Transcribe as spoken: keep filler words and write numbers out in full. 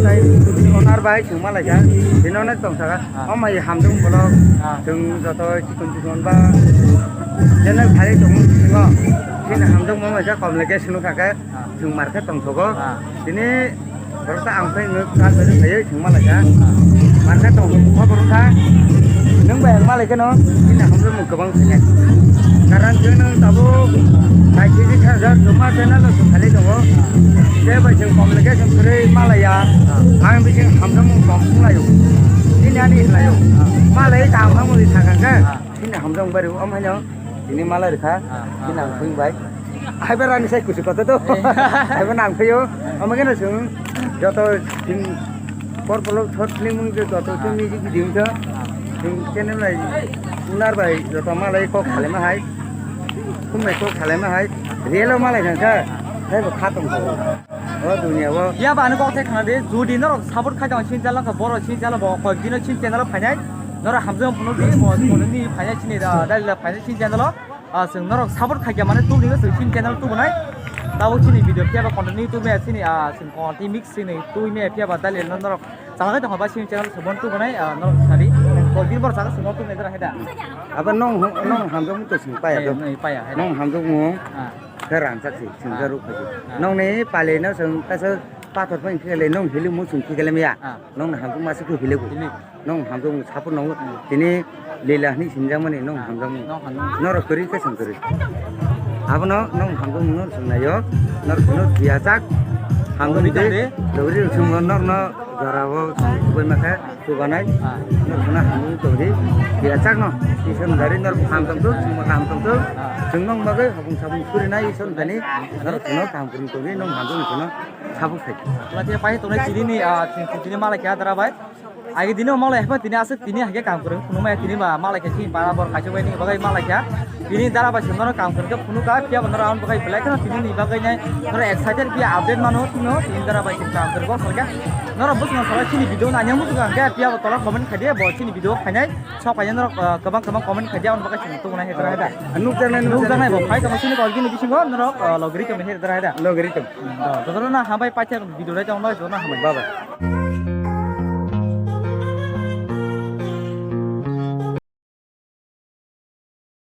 Tei owner bai chwng ma lai kha, bini owner tong saka. Ah. O mai hamjwk bolok, ah, chwng joto chikon chikon ba, jene phai tong singo, chini hamjwk ma mai kha, kom leke sunu kha khe, ah, chwng mar khe tong thogo. Ah. Tini borok ta ang phai nwk kal bai phai chwng ma lai kha. Ah. Mar khe tong kha borok kha, nwng bai ang ma lai khe no, chini hamjwk mung kwbang sinai. Karan chwng nwng tabuk nai khe kha jak joma channel no chwng khalai tongo. Tei bai chwng kom leke chwng kwrwi ma lai ya. Ang bising hamjakmung kok wng laio. Nini ani wng laio. Malai kaham khe mui sakha khe. Nini hamjakmung bari o maino. Tini malai rwkha. Nini ang thung bai. Haibar ani sai kusu kota to. Haibar nang phaio. Omo khe no chwng joto chwng por polo thot limung je joto chwng music video khe. Chwng channel bai owner bai joto malai kok khalai ma hai. Khumbai kok khalai ma hai. Real o malai kha khe. Haibo kha tong kha. O dunia o. Phiya ba ano kok thai khna di, jodi norok support khai tong chin channel kha, borok chin channel bo koi dino chin channel phainai. Norok hamjak phunuk di, mo phunuk ni phainai chini da, dalila phainai chin channel o. Ah, chwng norok support khai kha mane tubuni chwng chini channel tubunai. Tabuk chini video phiya ba content ni tubunai chini, ah, chwng content mix chini tubunai phiya ba dalila norok chalakai tong ba chini channel subon tubunai, ah, norok sadi. Koi din borok chaka subon tubunai dara heda. Abo nong, nong hamjak mung to chwng paya do. Nong paya heda. Nong hamjak mung. Ah. Khe rangchak si, singsa ruk khaji. Ah. Nongni pali no chwng kaisa pathor phai khe le nong hili mu chwng khe le maya. Ah. Nong hamjak masa khe hili bu. Hili. Nong hamjak mung sapu nong tini lila hini sinjak mani nong hamjak mung. Nong hamjak mung. Norok kwrwi khe chwng kwrwi. Abono nong hamjak mung no chwng naio. Norok no biya jak. Hamjak mung de. Dogri chwng norok no jora o chwng kwrwi ma khe. Chubanai. Ah. Norokno hamung tongdi. Biya chakno. Isor ni dari norok kaham tongthok, chwngno kaham tongthok. Ah. Chwngno wng bagwi habung sabung surinai Isor ni thani. Norokno kaham kwrwng tongdi, nong hamung tongno sabuk sai. Wala tini pai tongnai tini ni, ah, tini, tini malai kha dara bai. Agi dini malai kha tini aswk tini hakhe kaham kwrwng phunukmaya tini ba malai kha tini bara bor kaisa bai ni bagwi malai kha. Bini dara bai chwng norok kaham kwrwng khe phunuk kha, phiya bo norok ang bagwi belai kheno tini ni bagwi nai norok excited phiya update mano tino tini dara bai chwng kaham kwrwng kha. Norok bwswk no sara chini video nanya muchung kha khe phiya bo tola comment khai di bo chini video khainai sok khainai norok, ah, kwbang kwbang comment khai di ang bagwi chwng tongnai he dara he da. Nukjaknai, nukjaknai bo phai tongma chini kok gini bisingo norok, ah, logri tong he dara he da. Logri tong. Jotono na hambai paithak video dai tong jotono hambai. Bye bye.